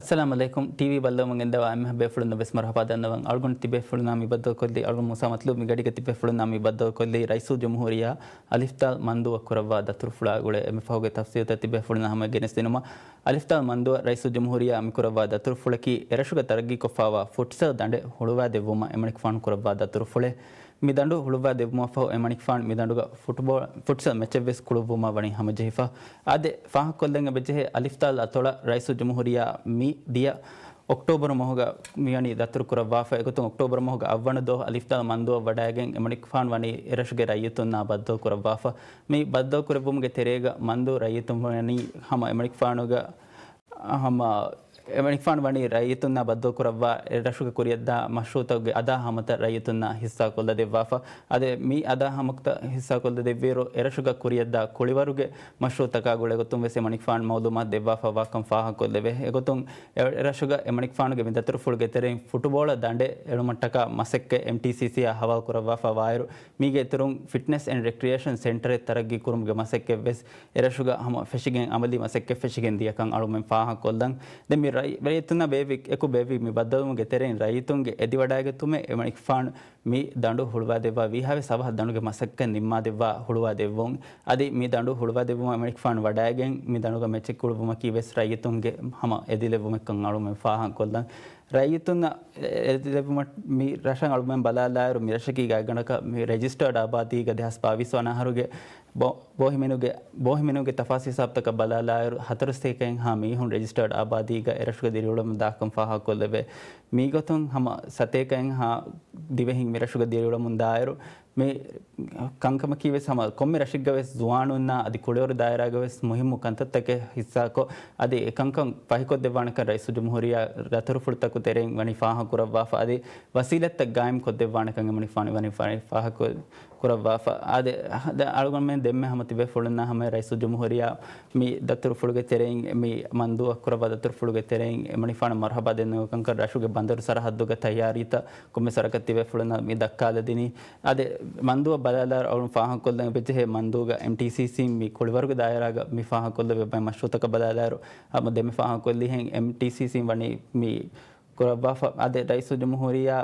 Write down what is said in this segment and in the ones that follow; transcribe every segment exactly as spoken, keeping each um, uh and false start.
އައްސަލާމު ޢަލައިކުމް. ޓީވީ ބައްލަވަމުން ގެންދަވާ އެންމެހާ ބޭފުޅުންނަށް ވެސް މަރުޙަބާ ދަންނަވަން. އަޅުގަނޑު ތިބޭފުޅުންނާ މި ބައްދަލުކޮށްލީ، އަޅުގަނޑު މޫސާ މަތްލޫބް މި ގަޑީގަ ތިބޭފުޅުންނާ މި ބައްދަލުކޮށްލީ ރައީސުލްޖުމްހޫރިއްޔާ އަލިފްދާލް މަންދޫއަށް ކުރައްވާ ދަތުރުފުޅާ ގުޅޭ. އެންމެ ފަހުގެ ތަފްސީލުތައް ތިބޭފުޅުންނާ ހަމަ ގެނެސްދިނުމަށް. އަލިފްދާލް މަންދޫއަށް ރައީސުލްޖުމްހޫރިއްޔާ މި ކުރައްވާ ދަތުރުފުޅަކީ އެރަށުގަ ތަރައްގީކޮށްފާވާ ފުޓްސަލް ދަނޑެއް ހުޅުވާދެއްވުމަށް އެމަނިކުފާނު ކުރައްވާ ދަތުރުފުޅެއް. މި ދަނޑު ހުޅުވާ ދެއްވުމަށްފަހު އެމަނިކުފާނު މި ދަނޑުގަ ފުޓްބޯ-، ފުޓްސަލް މެޗެއްވެސް ކުޅުއްވުމަށް ވަނީ ހަމަޖެހިފަ. އާދެ، ފާހަގަކޮށްލަން އެބަޖެހޭ އަލިފްދާލް އަތޮޅަށް ރައީސުލްޖުމްހޫރިއްޔާ މި ދިޔަ އޮކްޓޯބަރު މަހުގަ މިވަނީ ދަތުރު ކުރައްވާފަ. އެގޮތުން އޮކްޓޯބަރު މަހުގެ އަށްވަނަ ދުވަހު އަލިފްދާލް މަންދޫއަށް ވަޑައިގެން އެމަނިކުފާނު ވަނީ އެރަށުގެ ރައްޔިތުންނާ ބައްދަލު ކުރައްވާފަ. މި ބައްދަލު ކުރެއްވުމުގެ ތެރޭގަ މަންދޫ ރައްޔިތުން ވަނީ ހަމަ އެމަނިކުފާނުގެ ހަމަ އެމަނިކުފާނު ވަނީ ރައްޔިތުންނާ ބައްދަލު ކުރައްވާ އެ ރަށުގެ ކުރިއަށްދާ މަޝްރޫއުތަކުގެ އަދާ ހަމަތައް ރައްޔިތުންނާ ހިއްސާކޮށްލަ ދެއްވާފަ. އަދި މި އަދާ ހަމަތައް ހިއްސާކޮށްލަ ދެއްވިއިރު އެރަށުގަ ކުރިއަށްދާ ކުޅިވަރުގެ މަޝްރޫއުތަކާ ގުޅޭގޮތުން ވެސް އެމަނިކުފާނު މައުލޫމާތު ދެއްވާފަ ވާކަން ފާހަގަކޮށްލެވޭ. އެގޮތުން އެ-، އެރަށުގަ އެމަނިކުފާނުގެ މި ދަތުރުފުޅުގެ ތެރެއިން ފުޓުބޯޅަ ދަނޑެއް އެޅުމަށްޓަކާ މަސައްކަތް އެމްޓީސީސީއާ ހަވާލު ކުރައްވާފަ ވާއިރު، މީގެ އިތުރުން ފިޓްނެސް އެންޑް ރެކްރިއޭޝަން ސެންޓަރެއް ތަރައްގީ ކުރުމުގެ މަސައްކަތްވެސް އެރަށުގަ ހަމަ ފެށިގެން، އަމަލީ މަސައްކަތް ފެށިގެން ދިޔަކަން އަޅުމެން ފާހަގަކޮށްލަން. ދެން މި ރައި-، ރައްޔިތުންނާ ބޭއްވި، އެކު ބޭއްވި މި ބައްދަލުވުމުގެ ތެރެއިން ރައްޔިތުންގެ އެދިވަޑައިގަތުމެއް އެމަނިކުފާނު މި ދަނޑު ހުޅުވާދެއްވާ ވީހާވެސް އަވަހަށް ދަނޑުގެ މަސައްކަތް ނިންމާދެއްވާ ހުޅުވާދެއްވުން. އަދި މި ދަނޑު ހުޅުވާދެއްވުމަށް އެމަނިކުފާނު ވަޑައިގެން މި ދަނޑުގަ މެޗެއް ކުޅުއްވުމަކީ ވެސް ރައްޔިތުންގެ ހަމަ އެދިލެއްވުމެއްކަން އަޅުމެން ފާހަގަކޮށްލަން. ރައްޔިތުންނަށް އެ-، އެދިލެއްވުމަށް މި ރަށަށް އަޅުމެން ބަލާލާއިރު، މި ރަށަކީ ގާތްގަނޑަކަށް މި ރެޖިސްޓާޑް އާބާދީގަ ދެހާސް ބާވީސް ވަނަ އަހަރުގެ ބޯ-، ބޯހިމެނުގެ، ބޯހިމެނުގެ ތަފާސް ހިސާބުތަކަށް ބަލާލާއިރު، ހަތަރު ސަތޭކައެއްހާ މީހުން ރެޖިސްޓާޑް އާބާދީގަ އެރަށުގަ ދިރިއުޅެމުން ދާކަން ފާހަގަކޮށްލެވޭ. މީގޮތުން ހަމަ ސަތޭކައެއްހާ ދިވެހިން މި ރަށުގަ ދިރިއުޅެމުން ދާއިރު، މި ކަންކަމަކީ ވެސް ހަމަ ކޮންމެ ރަށެއްގަ ވެސް ޒުވާނުންނާ އަދި ކުޅިވަރު ދާއިރާގަ ވެސް މުހިއްމު ކަންތައްތަކެއް ހިއްސާކޮށް، އަދި އެކަންކަން ފަހިކޮށްދެއްވާނެކަން ރައީސުލްޖުމްހޫރިއްޔާ ދަތުރުފުޅުތަކު ތެރެއިން ވަނީ ފާހަގަކުރައްވާފަ، އަދި ވަސީލަތްތައް ގާއިމްކޮށްދެއްވާނެކަން އެމަނިކުފާނު ވަނީ ފާ-، ފާހަގަކުރައްވާފަ. އާދެ، އަޅުގަނޑުމެން ދެންމެ ހަމަ ތިބޭފުޅުންނާ ހަމަ ރައީސުލްޖުމްހޫރިއްޔާ މި ދަތުރުފުޅުގެ ތެރެއިން، މި މަންދޫއަށް ކުރައްވާ ދަތުރުފުޅުގެ ތެރެއިން އެމަނިކުފާނަށް މަރުޙަބާ ދެންނެވި ކަންކަން ރަށުގެ ބަނދަރު ސަރަހައްދުގެ ތައްޔާރީތައް ކޮންމެސް ވަރަކަށް ތިބޭފުޅުންނަށް މި ދައްކާލަދިނީ. އާދެ، މަންދޫއަށް ބަލާލާއިރު އަޅުން ފާހަގަކޮށްލަން އެބަޖެހޭ މަންދޫގަ އެމްޓީސީސީން މި ކުޅިވަރުގެ ދާއިރާގަ މި ފާހަގަކޮށްލެވޭ މަޝްރޫއުތަކަށް ބަލާލާއިރު، ހަމަ ދެންމެ ފާހަގަކޮށްލިހެން އެމްޓީސީސީން ވަނީ މި ކުރައްވާފަ. އާދެ، ރައީސުލްޖުމްހޫރިއްޔާ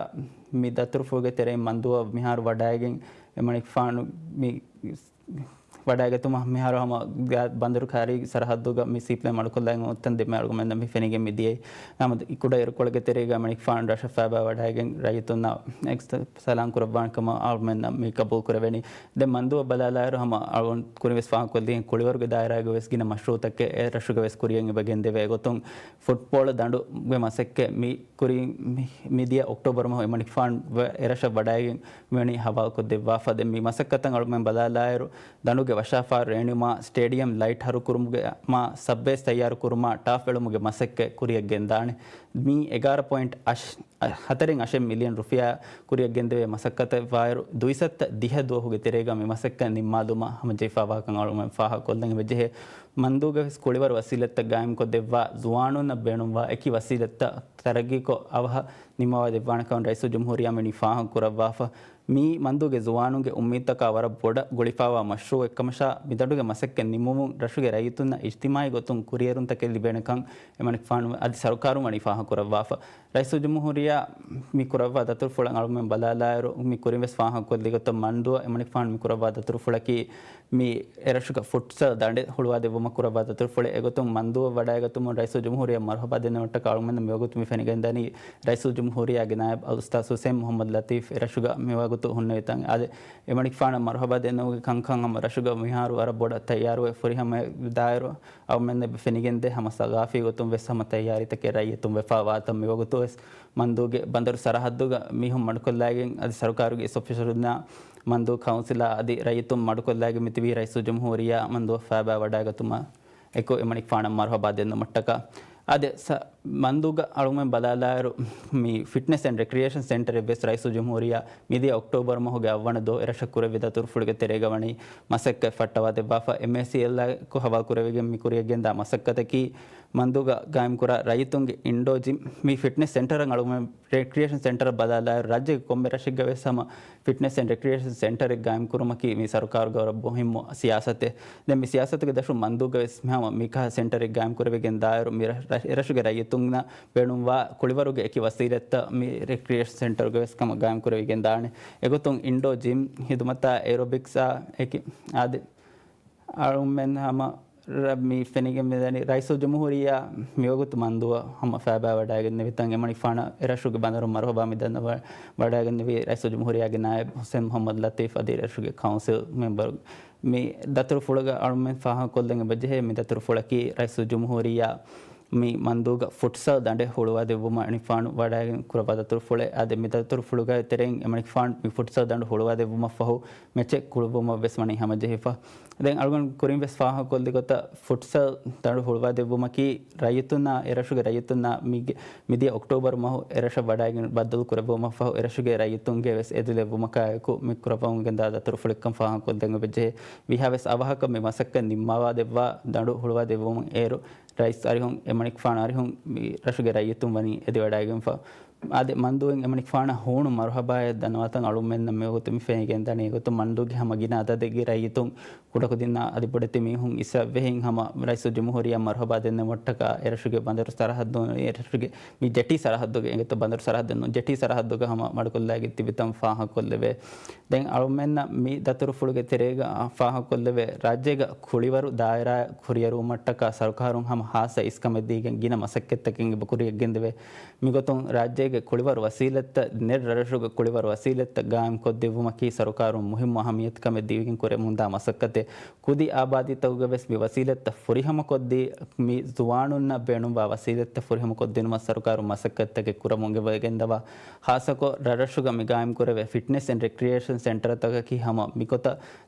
މި ދަތުރުފުޅުގެ ތެރެއިން މަންދޫއަށް މިހާރު ވަޑައިގެން އެމަނިކުފާނު މި ވަޑައިގަތުމަށް މިހާރު ހަމަ ގާ-، ބަނދަރު ކައިރީގެ ސަރަހައްދުގަ މި ސީޕްލޭން މަޑުކޮށްލައިގެން އޮތްތަން ދެންމެ އަޅުގަނޑުމެންނަށް މި ފެނިގެން މި ދިޔައީ. ހަމަ ކުޑަ އިރުކޮޅެއްގެ ތެރޭގަ އެމަނިކުފާނު ރަށަށް ފައިބާ ވަޑައިގެން ރައްޔިތުންނާ ސަލާން ކުރައްވާނެ ކަމަށް އަޅުމެންނަށް މި ގަބޫލު ކުރެވެނީ. ދެން މަންދޫއަށް ބަލާލާއިރު ހަމަ އަޅުގަނޑު ކުރިން ވެސް ފާހަގަކޮށްލިހެން ކުޅިވަރުގެ ދާއިރާގަ ވެސް ގިނަ މަޝްރޫއުތަކެއް އެ ރަށުގަ ވެސް ކުރިއަށް އެބަ ގެންދެވޭ ގޮތުން ފުޓްބޯޅަ ދަނޑުގެ މަސައްކަތް މި ކުރިން މި-، މިދިޔަ އޮކްޓޯބަރު މަހު އެމަނިކުފާނު ވެ-، އެރަށަށް ވަޑައިގެން މިވަނީ ހަވާލުކޮށްދެއްވާފަ. ދެން މި މަސައްކަތަށް އަޅުމެން ބަލާލާއިރު، ދަނޑުގެ ވަށާފާރު ރޭނުމާ، ސްޓޭޑިއަމް ލައިޓް ހަރުކުރުމުގެ މާ، ސަބްވޭސް ތައްޔާރުކުރުމާ، ޓާފް އެޅުމުގެ މަސައްކަތް ކުރިއަށް ގެންދާނެ. މީ އެގާރަ ޕޮއިންޓް އަށް-، ހަތަރެއް އަށެއް މިލިއަން ރުފިޔާ ކުރިއަށް ގެންދެވޭ މަސައްކަތެއް ވާއިރު، ދުއިސައްތަ ދިހަ ދުވަހުގެ ތެރޭގަ މި މަސައްކަތް ނިންމާލުމަށް ހަމަޖެހިފާވާކަން އަޅުމެން ފާހަގަކޮށްލަން އެބަޖެހޭ. މަންދޫގަ ވެސް ކުޅިވަރު ވަސީލަތްތައް ގާއިމްކޮށްދެއްވާ، ޒުވާނުންނަށް ބޭނުންވާ އެކި ވަސީލަތްތައް ތަރައްގީކޮށް އަވަހަށް ނިންމަވާ ދެއްވާނެކަމަށް ރައީސުލްޖުމްހޫރިއްޔާ މިވަނީ ފާހަގަކުރައްވާފަ. މީ މަންދޫގެ ޒުވާނުންގެ އުއްމީދުތަކާ ވަރަށް ބޮޑަށް ގުޅިފާވާ މަޝްރޫއެއްކަމަށާ، މިދަނޑުގެ މަސައްކަތް ނިމުމުން ރަށުގެ ރައްޔިތުންނަށް އިޖްތިމާޢީ ގޮތުން ކުރިއެރުންތަކެއް ލިބޭނެކަން އެމަނިކުފާނު އަދި ސަރުކާރުން ވަނީ ފާހަގަކުރައްވާފަ. ރައީސުލްޖުމްހޫރިއްޔާ މި ކުރައްވާ ދަތުރުފުޅަށް އަޅުމެން ބަލާލާއިރު، މި ކުރިން ވެސް ފާހަގަކޮށްލި ގޮތަށް މަންދޫއަށް އެމަނިކުފާނު މި ކުރައްވާ ދަތުރުފުޅަކީ މި އެރަށުގަ ފުޓްސަލް ދަނޑެއް ހުޅުވާދެއްވުމަށް ކުރައްވާ ދަތުރުފުޅެއް. އެގޮތުން މަންދޫއަށް ވަޑައިގަތުމުން ރައީސުލްޖުމްހޫރިއްޔާ މަރުޙަބާ ދެންނެވުމަށްޓަކާ އަޅުމެންނަށް މިވަގުތު މި ފެނިގެންދަނީ ރައީސުލްޖުމްހޫރިއްޔާގެ ނާއިބް އަލްއުސްތާޛު ހުސެން މުޙައްމަދު ލަތީފް އެރަށުގަ މިވަގުތު ހުންނެވިތަން. އާދެ، އެމަނިކުފާނަށް މަރުޙަބާ ދެންނެވުމުގެ ކަންކަން ހަމަ ރަށުގަ މިހާރު ވަރަށް ބޮޑަށް ތައްޔާރުވެ ފުރިހަމަ ދާއިރު އަޅުމެން އެބަ ފެނިގެންދޭ. ހަމަ ސަގާފީ ގޮތުން ވެސް ހަމަ ތައްޔާރީތަކެއް ރައްޔިތުން ވެފާ ވާތަން މިވަގުތު ވެސް މަންދޫގެ ބަނދަރު ސަރަހައްދުގަ މީހުން މަޑުކޮށްލައިގެން އަދި ސަރުކާރުގެ އިސް އޮފިޝަލުންނާ މަންދޫ ކައުންސިލާ އަދި ރައްޔިތުން މަޑުކޮށްލައިގެން މިތިބީ ރައީސުލްޖުމްހޫރިއްޔާ މަންދޫއަށް ފައިބާ ވަޑައިގަތުމަށް އެކު އެމަނިކުފާނަށް މަރުޙަބާ ދެންނުމަށްޓަކާ. އާދެ، ސަ-، މަންދޫގަ އަޅުމެން ބަލާލާއިރު، މި ފިޓްނެސް އެންޑް ރެކްރިއޭޝަން ސެންޓަރެއް ވެސް ރައީސުލްޖުމްހޫރިއްޔާ މިދިޔަ އޮކްޓޯބަރު މަހުގެ އަށްވަނަ ދުވަހު އެރަށަށް ކުރެއްވި ދަތުރުފުޅުގެ ތެރޭގަ ވަނީ މަސައްކަތް ފައްޓަވާދެއްވާފަ. އެމްއޭސީއެލްއާއެކު ހަވާލުކުރެވިގެން މި ކުރިއަށްގެންދާ މަސައްކަތަކީ މަންދޫގަ ގާއިމްކުރާ ރައްޔިތުންގެ އިންޑޯ ޖިމް، މި ފިޓްނެސް ސެންޓަރަށް އަޅުގަނޑު ރެކްރިއޭޝަން ސެންޓަރަށް ބަލާލާއިރު، ރާއްޖޭގެ ކޮންމެ ރަށެއްގަ ވެސް ހަމަ ފިޓްނެސް އެންޑް ރެކްރިއޭޝަން ސެންޓަރެއް ގާއިމްކުރުމަކީ މި ސަރުކާރުގެ ވަރަށް މުހިއްމު ސިޔާސަތެއް. ދެން މި ސިޔާސަތުގެ ދަށުން މަންދޫގަ ވެސް މިހާމަ މިކަހަލަ ސެންޓަރެއް ގާއިމްކުރެވިގެން ދާއިރު، މި ރަށް-، ރަށް-، އެރަށުގެ ރައްޔިތު ތުން ބޭނުންވާ ކުޅިވަރުގެ އެކި ވަސީލަތްތައް މި ރެކްރިއޭޝަން ސެންޓަރުގެ ވެސް ކަމަށް ގާއިމް ކުރެވިގެން ދާނެ. އެގޮތުން އިންޑޯ ޖިމް ހިދުމަތާ އެރޮބިކްސްއާ އެކި އާދެ، އަޅުމެން ހަމަ ރ-، މި ފެނިގެން މިދަނީ ރައީސުލްޖުމްހޫރިއްޔާ މިވަގުތު މަންދޫއަށް ހަމަ ފައިބާ ވަޑައިގެންނެވިތަން އެމަނިކުފާނަށް އެރަށުގެ ބަނދަރު މަރުހަބާ މިދަންނަ ވަ-، ވަޑައިގެންނެވި ރައީސުލްޖުމްހޫރިއްޔާގެ ނާއިބް ހުސެން މުހައްމަދު ލަތީފް އަދި އެރަށުގެ ކައުންސިލް މެމްބަރު. މި ދަތުރުފުޅުގަ އަޅުމެން ފާހަގަކޮށްލަން އެބަޖެހޭ، މި ދަތުރުފުޅަކީ ރައީސުލްޖުމްހޫރިއްޔާ މި މަންދޫގަ ފުޓްސަލް ދަނޑެއް ހުޅުވާދެއްވުމަށް އެމަނިކުފާނު ވަޑައިގެން ކުރައްވާ ދަތުރުފުޅެއް. އާދެ، މި ދަތުރުފުޅުގަ ތެރެއިން އެމަނިކުފާނު މި ފުޓްސަލް ދަނޑު ހުޅުވާދެއްވުމަށް ފަހު މެޗެއް ކުޅުއްވުމަށް ވެސް ވަނީ ހަމަޖެހިފަ. ދެން އަޅުގަނޑު ކުރިން ވެސް ފާހަގަކޮށްލި ގޮތަށް ފުޓްސަލް ދަނޑު ހުޅުވާދެއްވުމަކީ ރައްޔިތުންނާ، އެރަށުގެ ރައްޔިތުންނާ މިގެ-، މިދިޔަ އޮކްޓޯބަރު މަހު އެރަށަށް ވަޑައިގެން ބައްދަލު ކުރެއްވުމަށް ފަހު އެރަށުގެ ރައްޔިތުންގެ ވެސް އެދުލެއްވުމަކާއެކު މި ކުރައްވަމުން ގެންދާ ދަތުރުފުޅެއްކަން ފާހަގަކޮށްދޭން އެބަޖެހޭ. ވީހާވެސް އަވަހަކަށް މި މަސައްކަތް ނިންމަވާދެއްވާ ދަނޑު ހުޅުވާދެއްވުމުން އޭރު ރައީސް އަރިހުން، އެމަނިކުފާނު އަރިހުން މި ރަށުގެ ރައްޔިތުން ވަނީ އެދިވަޑައިގެންފަ. އާދެ، މަންދޫއިން އެމަނިކުފާނަށް ހޫނު މަރުހަބާއެއް ދަންނަވާތަން އަޅުމެންނަށް މިވަގުތު މި ފެނިގެންދަނީ. އެގޮތުން މަންދޫގެ ހަމަ ގިނަ އަދަދެއްގެ ރައްޔިތުން ކުޑަކުދިންނާ އަދި ބޮޑެތި މީހުން އިސްރަށްވެހިން ހަމަ ރައީސުލްޖުމްހޫރިއްޔާ މަރުހަބާ ދެންނެވުމަށްޓަކާ އެރަށުގެ ބަނދަރު ސަރަހައްދު، އެރަށުގެ މި ޖެޓީ ސަރަހައްދުގެ އެނގޭތޯ ބަނދަރު ސަރަހައްދެއް ނޫން، ޖެޓީ ސަރަހައްދުގަ ހަމަ މަޑުކޮށްލައިގެން ތިބިތަން ފާހަގަކޮށްލެވޭ. ދެން އަޅުމެންނަށް މި ދަތުރުފުޅުގެ ތެރޭގަ ފާހަގަކޮށްލެވޭ، ރާއްޖޭގަ ކުޅިވަރު ދާއިރާ ކުރިއެރުވުމަށްޓަކާ ސަރުކާރުން ހަމަ ހާއްސަ އިސްކަމެއް ދީގެން ގިނަ މަސައްކަތްތަކެއް އެބަ ކުރިއަށް ގެންދެވޭ. މިގޮތުން ރާއްޖޭގެ ކުޅިވަރު ވަސީލަތްތައް، ނެތް ރަށްރަށުގެ ކުޅިވަރު ވަސީލަތްތައް ގާއިމްކޮށްދެއްވުމަކީ ސަރުކާރުން މުހިއްމު އަހައްމިއްޔަތުކަމެއް ދީގެން ކުރެވެމުންދާ މަސައްކަތެއް. ކުދި އާބާދީތަކުގަ ވެސް މި ވަސީލަތްތައް ފުރިހަމަކޮށްދީ، މި ޒުވާނުންނަށް ބޭނުންވާ ވަސީލަތްތައް ފުރިހަމަކޮށްދިނުމަށް ސަރުކާރުން މަސައްކަތްތަކެއް ކުރަމުން އެބަ ގެންދަވާ. ހާއްސަކޮށް ރަށްރަށުގަ މި ގާއިމްކުރެވޭ ފިޓްނެސް އެންޑް ރެކްރިއޭޝަން ސެންޓަރތަކަކީ ހަމަ މިގޮތަށް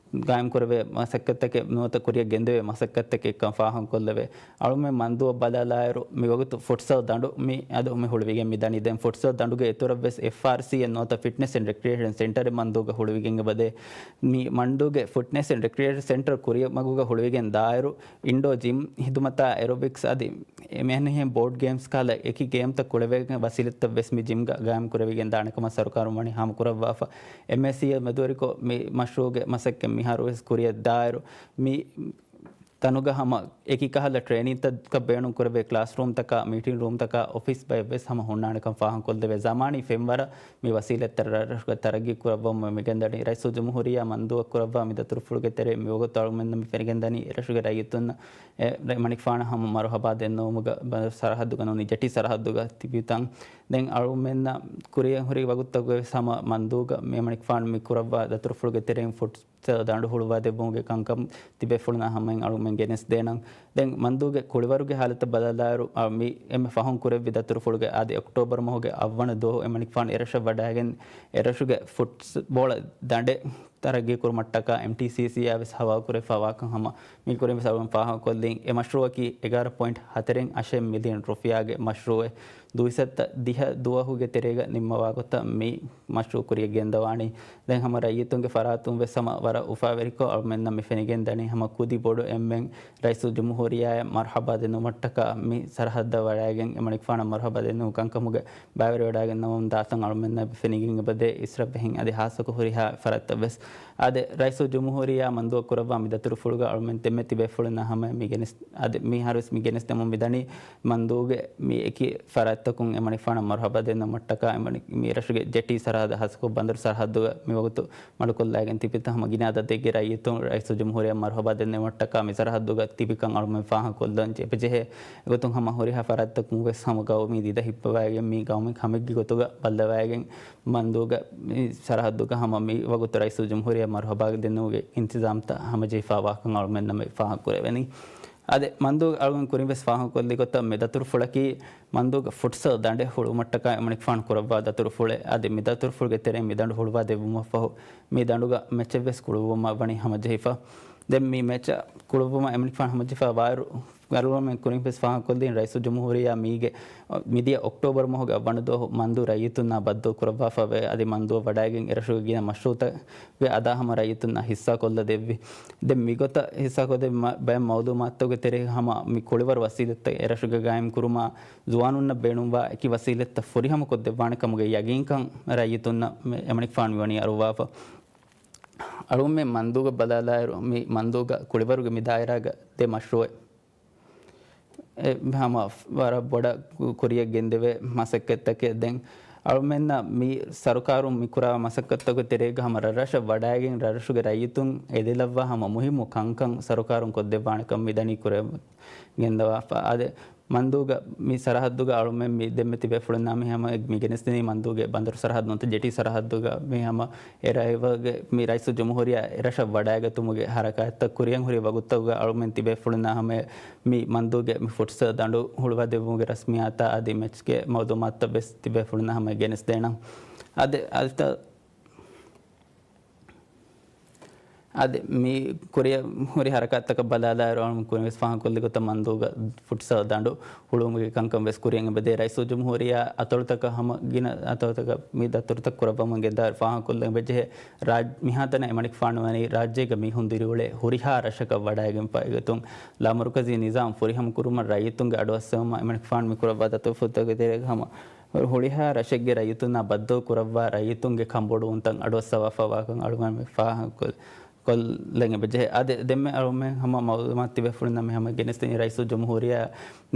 ގާއިމްކުރެވޭ މަސައްކަތްތަކެއް ނުވަތަ ކުރިއަށް ގެންދެވޭ މަސައްކަތްތަކެއްކަން ފާހަގަކޮށްލެވޭ. އަޅުމެން މަންދޫއަށް ބަލާލާއިރު، މިވަގުތު ފުޓްސަލް ދަނޑު މި އަދު މި ހުޅުވިގެން މިދަނީ. ދެން ފުޓްސަލް ދަނޑުގެ އިތުރަށްވެސް އެފްއާރްސީއެއް ނުވަތަ ފިޓްނެސް އެންޑް ރެކްރިއޭޝަން ސެންޓަރެއް މަންދޫގަ ހުޅުވިގެން އެބަދޭ. މި މަންދޫގެ ފިޓްނެސް އެންޑް ރެކްރިއޭޝަން ސެންޓަރ ކުރިމަގުގަ ހުޅުވިގެން ދާއިރު، އިންޑޯ ޖިމް ހިދުމަތާ އެރޮބިކްސް އަދި އެމެހެން ބޯޑް ގޭމްސް ކަހަލަ އެކި ގޭމްތައް ކުޅެވޭ ވަސީލަތްތައް ވެސް މި ޖިމްގަ ގާއިމް ކުރެވިގެން ދާނެ ކަމަށް ސަރުކާރުން ވަނީ ހާމަކުރައްވާފަ. އެމްއޭސީއެލް މެދުވެރިކޮށް މި މަޝްރޫޢުގެ މަސައްކަތް މިހާރު ވެސް ކުރިއަށް ދާއިރު، މި ތަނުގަ ހަމަ އެކި ކަހަލަ ޓްރޭނިންތަކަށް ބޭނުން ކުރެވޭ ކްލާސްރޫމްތަކާ، މީޓިން ރޫމްތަކާ، އޮފީސް ބައެއް ވެސް ހަމަ ހުންނާނެކަން ފާހަގަކޮށްދެވޭ. ޒަމާނީ ފެންވަރަށް މި ވަސީލަތްތައް ރަށްރަށުގަ ތަރައްގީ ކުރައްވަމުން މިގެންދަނީ. ރައީސުލްޖުމްހޫރިއްޔާ މަންދޫއަށް ކުރައްވާ މި ދަތުރުފުޅުގެ ތެރެއިން މިވަގުތު އަޅުމެންނަށް މި ފެނިގެންދަނީ އެރަށުގެ ރައްޔިތުންނަށް އެ މަނިކުފާނަށް ހަމަ މަރުހަބާ ދެންނެވުމުގަ ބަނދަރު ސަރަހައްދުގަ ނޫނީ ޖެޓީ ސަރަހައްދުގަ ތިބިތަން. ދެން އަޅުމެންނަށް ކުރިއަށް ހުރި ވަގުތުތަކުގަވެސް ހަމަ މަންދޫގަ މި މަނިކުފާނު މި ކުރައްވާ ދަތުރުފުޅުގެ ތެރެއިން ފުޓްސަލް ދަނޑު ހުޅުވާދެއްވުމުގެ ކަންކަން ތިބޭފުޅުންނާ ހަމައިން އަޅުމެން ގެނެސްދޭނަން. ދެން މަންދޫގެ ކުޅިވަރުގެ ހާލަތަށް ބަލާލާއިރު، އަ، މި އެންމެ ފަހުން ކުރެއްވި ދަތުރުފުޅުގެ އަދި އޮކްޓޯބަރު މަހުގެ އަށްވަނަ ދުވަހު އެމަނިކުފާނު އެރަށަށް ވަޑައިގެން އެރަށުގެ ފުޓްބޯޅަ ދަނޑެއް ތަރައްގީކުރުމަށްޓަކާ އެމްޓީސީސީއާ ވެސް ހަވާލުކުރެވިފަ ވާކަން ހަމަ މި ކުރިން ވެސް އަޅުގަނޑު ފާހަގަކޮށްލިން. އެ މަޝްރޫއަކީ އެގާރަ ޕޮއިންޓް ހަތަރެއް އަށެއް މިލިއަން ރުފިޔާގެ މަޝްރޫއެއް. ދުއިސައްތަ ދިހަ ދުވަހުގެ ތެރޭގަ ނިންމަވާ ގޮތަށް މި މަޝްރޫއު ކުރިއަށް ގެންދަވާނީ. ދެން ހަމަ ރައްޔިތުންގެ ފަރާތުން ވެސް ހަމަ ވަރަށް އުފާވެރިކޮށް އަޅުމެންނަށް މި ފެނިގެން ދަނީ ހަމަ ކުދި ބޮޑު އެންމެން ރައީސުލްޖުމްހޫރިއްޔާއަށް މަރުހަބާ ދެންނެވުމަށްޓަކާ މި ސަރަހައްދަށް ވަޑައިގެން އެމަނިކުފާނަށް މަރުހަބާ ދެންނެވުން ކަންކަމުގެ ބައިވެރިވެވަޑައިގެންނަވަމުން ދާތަން އަޅުމެންނަށް ފެނިގެން އެބަދޭ އިސްރަށްވެހިން އަދި ހާއްސަކޮށް ހުރިހާ ފަރާތްތައް ވެސް. އާދެ، ރައީސުލްޖުމްހޫރިއްޔާ މަންދޫއަށް ކުރައްވާ މި ދަތުރުފުޅުގަ އަޅުމެން ދެންމެ ތިބޭފުޅުންނަށް ހަމަ މި ގެނެސް، އާދެ، މިހާރުވެސް މި ގެނެސްދެމުން މިދަނީ މަންދޫގެ މި އެކި ފަރާތްތަކުން އެމަނިކުފާނަށް މަރުހަބާ ދެންނެވުމަށްޓަކާ އެމަނި، މި ރަށުގެ ޖެޓީ ސަރަހައްދަށް ހާއްސަކޮށް ބަނދަރު ސަރަހައްދުގަ މިވަގުތު މަޑުކޮށްލައިގެން ތިބިތަން ހަމަ ގިނަ އަދަދެއްގެ ރައްޔިތުން ރައީސުލްޖުމްހޫރިއްޔާ މަރުހަބާ ދެންނެވުމަށްޓަކާ މި ސަރަހައްދުގަ ތިބިކަން އަޅުމެން ފާހަގަކޮށްލަން އެބަޖެހޭ. އެގޮތުން ހަމަ ހުރިހާ ފަރާތްތަކުން ވެސް ހަމަ ގައުމީ ދިދަ ހިއްޕަވައިގެން މި ގައުމެއް ހަމައެއްގެ ގޮތުގަ ބައްލަވައިގެން މަންދޫގަ މި ސަރަހައްދުގަ ހަމަ މި ވަގުތު ރައީސުލްޖުމްހޫރިއްޔާ މަރުހަބާ ދެންނެވުމުގެ އިންތިޒާމްތައް ހަމަޖެހިފަ ވާކަން އަޅުމެންނަށް މި ފާހަގަކުރެވެނީ. އާދެ، މަންދޫ އަޅުގަނޑު ކުރިން ވެސް ފާހަގަކޮށްލި ގޮތަށް މި ދަތުރުފުޅަކީ މަންދޫގަ ފުޓްސަލް ދަނޑެއް ހުޅުވުމަށްޓަކާ އެމަނިކުފާނު ކުރައްވާ ދަތުރުފުޅެއް. އަދި މި ދަތުރުފުޅުގެ ތެރެއިން މި ދަނޑު ހުޅުވާ ދެއްވުމަށްފަހު މި ދަނޑުގަ މެޗެއް ވެސް ކުޅުއްވުމަށް ވަނީ ހަމަޖެހިފަ. ދެން މި މެޗަށް ކުޅުއްވުމަށް އެމަނިކުފާނު ހަމަޖެހިފަ ވާއިރު، އަޅުގަނޑުމެން ކުރިން ވެސް ފާހަގަކޮށްލީ ރައީސުލްޖުމްހޫރިއްޔާ މީގެ މިދިޔަ އޮކްޓޯބަރު މަހުގެ އަށްވަނަ ދުވަހު މަންދޫ ރައްޔިތުންނާ ބައްދަލު ކުރައްވާފަ ވޭ. އަދި މަންދޫއަށް ވަޑައިގެން އެރަށުގެ ގިނަ މަޝްރޫއުތަކުގެ އަދާ ހަމަ ރައްޔިތުންނާ ހިއްސާކޮށްލަ ދެއްވި. ދެން މިގޮތަށް ހިއްސާކޮށްދެއްވި މަ-، ބައެއް މައުލޫމާތުގެ ތެރޭ ހަމަ މި ކުޅިވަރު ވަސީލަތްތައް އެރަށުގަ ގާއިމް ކުރުމާ، ޒުވާނުންނަށް ބޭނުންވާ އެކި ވަސީލަތްތައް ފުރިހަމަކޮށްދެއްވާނެ ކަމުގެ ޔަގީންކަން ރައްޔިތުންނަށް މެ-، އެމަނިކުފާނު މިވަނީ އަރުވާފަ. އަޅުގަނޑުމެން މަންދޫގަ ބަލާލާއިރު، މި މަންދޫގަ ކުޅިވަރުގެ މި ދާއިރާގަ ދެ މަޝްރޫއެއް. އެ ހަމަ ވަރަށް ބޮޑަށް ކުރިޔަށް ގެންދެވޭ މަސައްކަތްތަކެއް. ދެން އަޅުމެންނަށް މި ސަރުކާރުން މި ކުރާ މަސައްކަތްތަކުގެ ތެރޭގަ ހަމަ ރަށްރަށަށް ވަޑައިގެން ރަށްރަށުގެ ރައްޔިތުން އެދެލައްވާ ހަމަ މުހިއްމު ކަންކަން ސަރުކާރުން ކޮށްދެއްވާނެކަން މި ދަނީ ކުރެ ގެންދަވާފަ. އާދެ، މަންދޫގަ މި ސަރަހައްދުގަ އަޅުމެން މި ދެންމެ ތިބޭފުޅުންނާ މި ހަމަ މި ގެނެސްދިނީ މަންދޫގެ ބަނދަރު ސަރަހައްދު ނުވަތަ ޖެޓީ ސަރަހައްދުގަ މި ހަމަ އެ ރަށް މި ރައީސުލްޖުމްހޫރިއްޔާ އެ ރަށަށް ވަޑައިގަތުމުގެ ހަރަކާތްތައް ކުރިއަށް ހުރި ވަގުތުތަކުގަ އަޅުމެން ތިބޭފުޅުންނާ ހަމަ މި މަންދޫގެ މި ފުޓްސަލް ދަނޑު ހުޅުވާދެއްވުމުގެ ރަސްމިއްޔާތާ އަދި މެޗްގެ މައުލޫމާތުތައް ވެސް ތިބޭފުޅުންނާ ހަމަ ގެނެސްދޭނަން. އަދި، އަދި އަދި މި ކުރިއަށް ހުރި ހަރަކާތްތަކަށް ބަލާލާއިރު، އަޅުގަނޑު ކުރިން ވެސް ފާހަގަކޮށްލި ގޮތަށް މަންދޫގަ ފުޓްސަލް ދަނޑު ހުޅުވުމުގެ ކަންކަން ވެސް ކުރިއަށް އެބަދޭ. ރައީސުލްޖުމްހޫރިއްޔާ އަތޮޅުތަކަށް ހަމަ ގިނަ އަތޮޅުތަކަށް މި ދަތުރުތައް ކުރައްވަމުން ގެންދާއިރު ފާހަގަކޮށްލަން އެބަޖެހޭ. ރާއް-، މިހާތަނަށް އެމަނިކުފާނު ވަނީ ރާއްޖޭގަ މީހުން ދިރިއުޅޭ ހުރިހާ ރަށަކަށް ވަޑައިގެންފަ އެގޮތުން ލާމަރުކަޒީ ނިޒާމް ފުރިހަމަ ކުރުމަށް ރައްޔިތުންގެ އަޑުއައްސަވުމަށް އެމަނިކުފާނު މި ކުރައްވާ ދަތުރުފުޅުތަކުގެ ތެރޭގަ ހަމަ ހުރިހާ ރަށެއްގެ ރައްޔިތުންނާ ބައްދަލު ކުރައްވާ ރައްޔިތުންގެ ކަންބޮޑުވުންތައް އަޑުއައްސަވާފަވާކަން އަޅުގަނޑު މި ފާހަގަކޮށް-، ކޮށްލަން އެބަޖެހޭ. އާދެ، ދެންމެ އަޅުމެން ހަމަ މައުލޫމާތު ތިބޭފުޅުންނަށް މި ހަމަ ގެނެސްދިނީ ރައީސުލްޖުމްހޫރިއްޔާ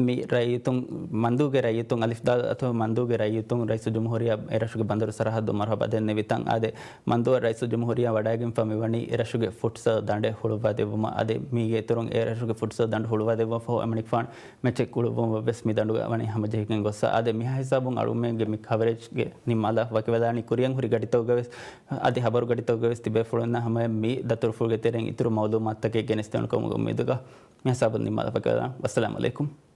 މި ރައްޔިތުން މަންދޫގެ ރައްޔިތުން އަލިފް ދާލް އަތޮޅު މަންދޫގެ ރައްޔިތުން ރައީސުލްޖުމްހޫރިއްޔާ އެ ރަށުގެ ބަނދަރު ސަރަހައްދު މަރުހަބާ ދެންނެވިތަން. އާދެ، މަންދޫއަށް ރައީސުލްޖުމްހޫރިއްޔާ ވަޑައިގެންފަ މިވަނީ އެ ރަށުގެ ފުޓްސަލް ދަނޑެއް ހުޅުވާދެއްވުމަށް. އާދެ، މީގެ އިތުރުން އެ ރަށުގެ ފުޓްސަލް ދަނޑު ހުޅުވާދެއްވުމަށް ފަހު އެމަނިކުފާނު މެޗެއް ކުޅުއްވުމަށް ވެސް މި ދަނޑުގަ ވަނީ ހަމަޖެހިގެން ގޮއްސަ. އާދެ، މިހާ ހިސާބުން އަޅުމެންގެ މި ކަވަރޭޖްގެ ނިންމާލާ ވަކިވެލާނީ ކުރިއަށް ހުރި ގަޑިތަކުގަ ވެސް، އަދި ހަބަރު ގަޑިތަކުގަ ވެސް ތިބޭފުޅުންނަށް ހަމަޔަށް މި ދަތުރުފުޅުގެ ތެރެއިން އިތުރު މައުލޫމާތުތަކެއް ގެނެސްދޭނެ ކަމުގެ އުއްމީދުގަ މި ހިސާބުން ނިންމާލާ ވަކިވެލާނަން. ވައްސަލާމް އަލައިކުމް.